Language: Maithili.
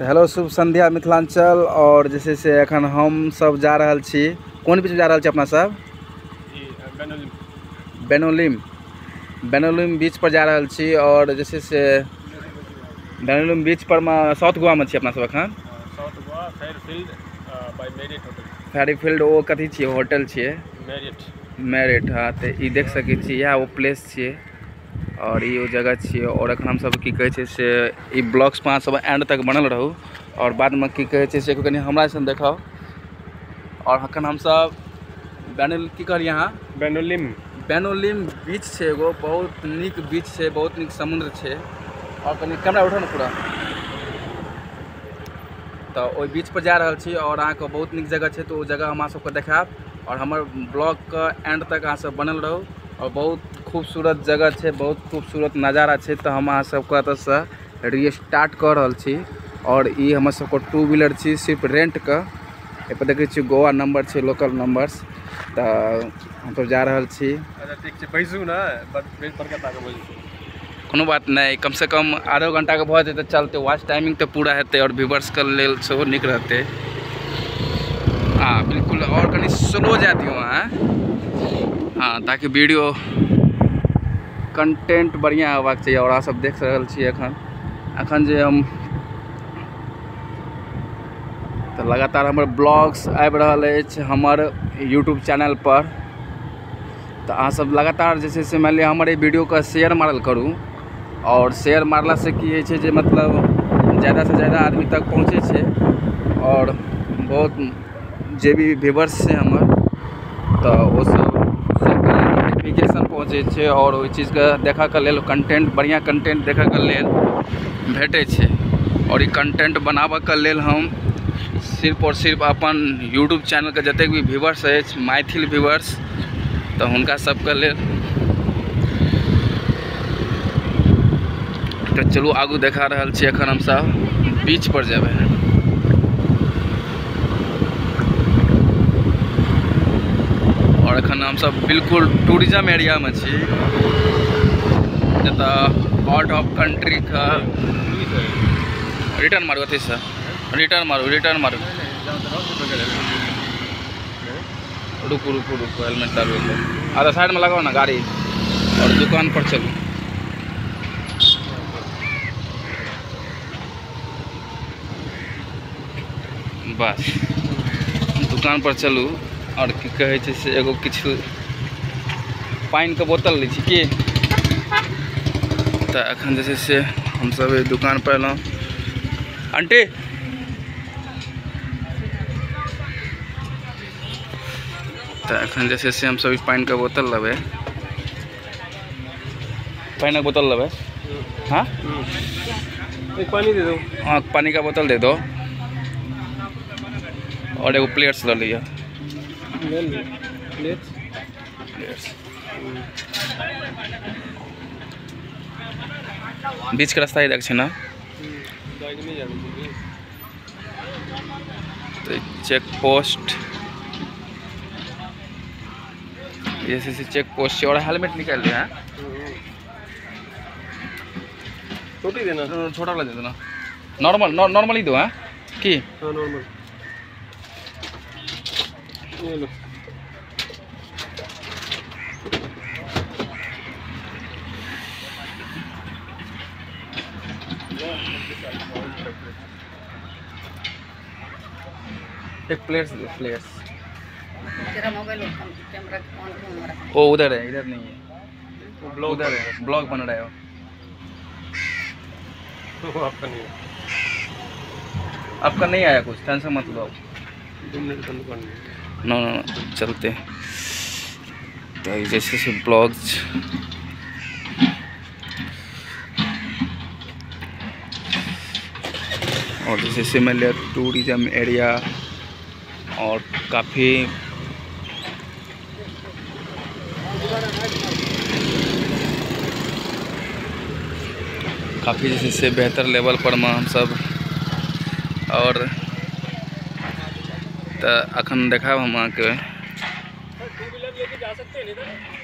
तो हेलो शुभ संध्या मिथिलांचल। और जे से अखन हम सब जा रहल छी, कोन बीच जा रहल छी अपना सब? बेनोलिम, बेनोलिम बीच पर जा रहल छी। और जे से बेनोलिम बीच पर में साउथ गोवा में छी अपना सब अखन। South Goa Fairfield by Marriott hotel. Fairfield ओ कथी छियै? होटल छियै मैरियट। मैरियट, हाँ। तो ई देख सकै छी, इएह ओ प्लेस छियै और ई ओ जगह छियै। और अखन हम सब की कहै छै से ई ब्लॉग्स पर अहाँ सब एंड तक बनल रहू और बादमे की कहै छै से कनि हमरा सन देखाउ। और अखन हम सब बेनोल की कहलियै अहाँ? बेनोलिम। बेनोलिम बीच छै एगो, बहुत नीक बीच छै, बहुत नीक समुद्र छै। और कनि कैमरा उठाउ ने पूरा। तऽ ओहि बीच पर जा रहल छी और अहाँके बहुत नीक जगह छै, तऽ ओ जगह हम अहाँ सबके देखायब। और हमर ब्लॉगके एंड तक अहाँ सब बनल रहू। और बहुत खूबसूरत जगह छै, बहुत खूबसूरत नजारा छै। तऽ हम अहाँ सबके एतऽसँ रीस्टार्ट कऽ रहल छी। और ई हमर सबके टू व्हीलर छी, सिर्फ रेंटके। एहिपर देखै छियै गोवा नंबर छै, लोकल नंबर्स। तऽ हमसब जा रहल छी। अच्छा ठीक छै, बैसू ने, बड़का ताके बैसू। कोनो बात नहि, कमसँ कम आधो घंटाके भऽ जेतै चलतै, वॉच टाइमिंग तऽ पूरा हेतै और व्यूवर्सके लेल सेहो नीक रहतै। हाँ बिल्कुल। और कनि स्लो जाय दियौ अहाँ, हाँ, ताकि वीडियो कंटेंट बढ़िआँ होबाक चाही। और अहाँ सब देख रहल छी अखन अखन जे हम तऽ लगातार हमर ब्लॉग्स आबि रहल अछि हमर यूट्यूब चैनल पर। तऽ अहाँ सब लगातार जे छै से मानि लिअ हमर एहि वीडियोके शेयर मारल करू। और शेयर मारलासँ की होइ छै जे मतलब ज़्यादासँ ज़्यादा आदमी तक पहुँचै छै। और बहुत जे भी व्यूवर्स छै हमर, तऽ ओ सब सबके नोटिफिकेशन पहुँचै छै और ओहि चीजके देखऽके लेल कंटेंट, बढ़िआँ कंटेंट देखऽके लेल भेटै छै। और ई कंटेंट बनाबऽके लेल हम सिर्फ और सिर्फ अपन यूट्यूब चैनलके जतेक भी व्यूवर्स अछि, मैथिल व्यूवर्स, तऽ हुनका सबके लेल। तऽ चलू आगू देखा रहल छी। अखन हमसब बीच पर जेबै। और अखन हमसब बिल्कुल टूरिज्म एरियामे छी, जतऽ आउट ऑफ कंट्रीके रिटर्न मारू, अथीसँ रिटर्न मारू, रिटर्न मारू। रुकू रुकू रुकू, हेलमेट डालू। आधा साइडमे लगाओ ना गाड़ी और दुकान पर चलू। बस दुकान पर चलू। और की कहै छै से एगो किछु पानिके बोतल लै छी की। तऽ अखन जे छै से हमसब एहि दुकान पर एलहुँ। आंटी, तऽ अखन जे छै से हमसब पानिके बोतल लेबै। पानिक बोतल लेबै? हाँ, एक पानी दे दो। हाँ, पानी का बोतल दे दो और एगो प्लेट्स लऽ लिअ। Plates, plates. बीच के रास्ता इधर छै ना? तो चेक पोस्ट, जैसे चेक पोस्ट। और हेलमेट निकाल लिया है। छोटी देना, छोटा वाला दे देना। नॉर्मल नॉर्मल ही दो। हाँ की हाँ नॉर्मल। ये लो। एक प्लेट्स दे, प्लेट्स। तेरा मोबाइल कैमरा ऑन क्यों हो रहा है? वो उधर है, इधर नहीं है। वो ब्लॉग उधर है, ब्लॉग बन रहा है वो। आपका नहीं है, आपका नहीं आया कुछ, टेंशन मत लो। 2 मिनट बंद करनी। नो नो चलते। तो जैसे से ब्लॉग्स और जैसे से मैं लिया टूरिज्म एरिया और काफ़ी काफ़ी जैसे से बेहतर लेवल पर में हम सब। और तो अखन देखाब हम अहाँके। टू व्हीलर लेके जा सकते हैं इधर?